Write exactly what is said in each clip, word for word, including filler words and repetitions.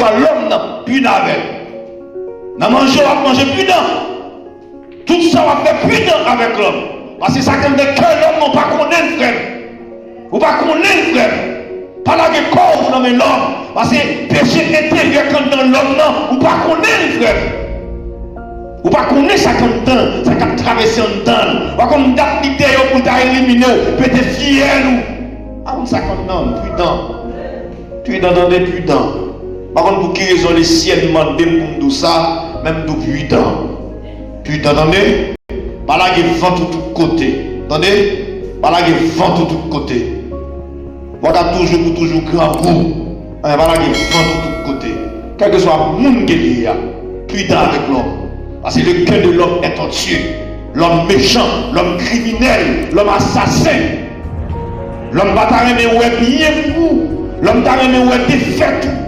Lòm nan, pridan avè l. Nan manje, w ap manje, pridan. Tout sa w ap fè, pridan avèk lòm. Paske sa k anndan kè lòm nan, ou pa konnen l, frè m. Ou pa konnen l, frè m. Pa lage kò w nan men lòm. Paske peche enteryè k anndan lòm nan, ou pa konnen l, frè m. Ou pa konnen sa k anndan, sa k ap travèse anndan l. Ou pa konn dat li te yo pou l ta elimine w, pete fyèl ou. Pa konn sa k anndan, pridan. Pridan, tande, pridan. M pa konn pou ki rezon lesyèl mande m pou m di w sa, men m di w pridan. Pridan, tande. Pa lage vant ou tout kote. Tande. Pa lage vant ou tout kote. Ou pa ka toujou pou toujou grangou. Anyen, pa lage vant ou tout kote. Kèlkeswa moun ke l ye a, pridan avèk lòm. Paske le cœur de l'homme est tortueux. Lòm mechan, lòm kriminèl, lòm asasen. Lòm pa ta renmen wè byen pou ou. Lòm ta renmen wè defèt ou.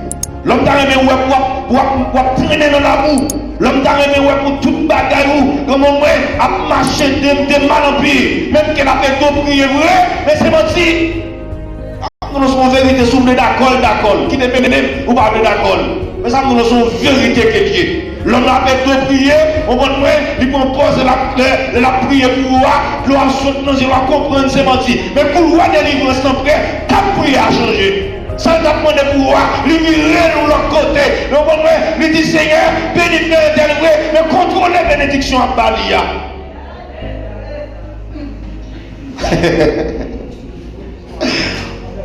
Lòm ta renmen wè pou w ap, w ap, w ap trennen nan labou. Lòm ta renmen wè pou tout bagay ou, granmoun mwen, ap mache de, de mal an pi. Menm ke l ap ede w priye vre, men se manti. Sa m di w se yon verite, si w vle dakò l, dakò l. Kite m, ou pa vle dakò l. Men sa m di w se yon verite ke l ye. Lòm la ap ede w priye, konprann mwen, li pran pòz lè l ap, lè, lè l ap priye pou ou a, dlo ap sot nan zye w a, konprann se manti. Men kou l wè delivrans lan prè, k ap priye a chanje. Sa l t ap mande pou ou a, li vire l yon lòt kote. Konprann mwen, li di, Senyè, beni frè entèl vre, men kontwole benediksyon w ap ba li a.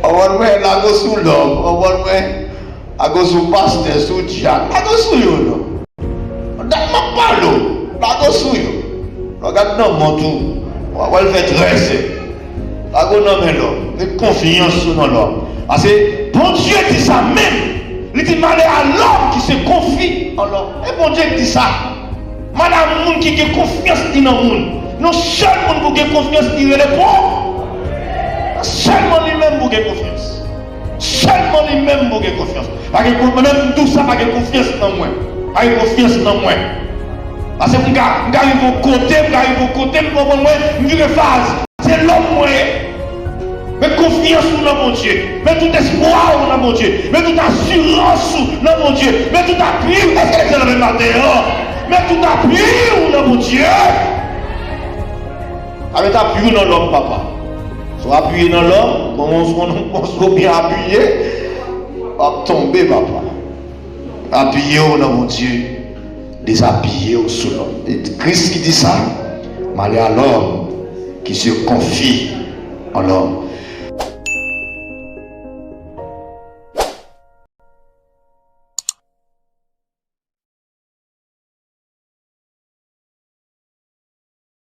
Konprann mwen, lage w sou lòm, konprann mwen, lage w sou pastè, sou dyak, lage w sou yo non. Dat m ap pale w, lage w sou yo. Lè w gad nan mont ou, w ap wè l fè trè senp. Lage w nan men lòm, met konfyans ou nan lòm. Paske Bondye di sa menm. Li di, malè a lòm ki se konfi an lòm. E Bondye ki di sa. Malè a moun ki gen konfyans li nan moun. Yon sèl moun pou gen konfyans li rele pou. Sèlman li menm pou gen konfyans. Sèlman li menm pou gen konfyans. Pa gen konfyans, menm m di w sa, pa gen konfyans nan mwen. Pa gen konfyans nan mwen. Paske m ka, m ka rive yon kote, m ka rive yon kote, m konprann mwen, m vire faz. Se lòm mwen ye. Met konfyans ou nan Bondye. Met tout espwa ou nan Bondye. Met tout asirans ou nan Bondye. Met tout apui ou. Èske l egziste nan maten an? Met tout apui ou nan Bondye. Pa met apui ou nan lòm, papa. Si w apiye nan lòm, bon, bon, bon, bon, si w byen apiye, w ap tonbe, papa. Apiye w nan Bondye, dezapiye w sou lòm. E Kris ki di sa, malè a lòm ki se konfi an lòm.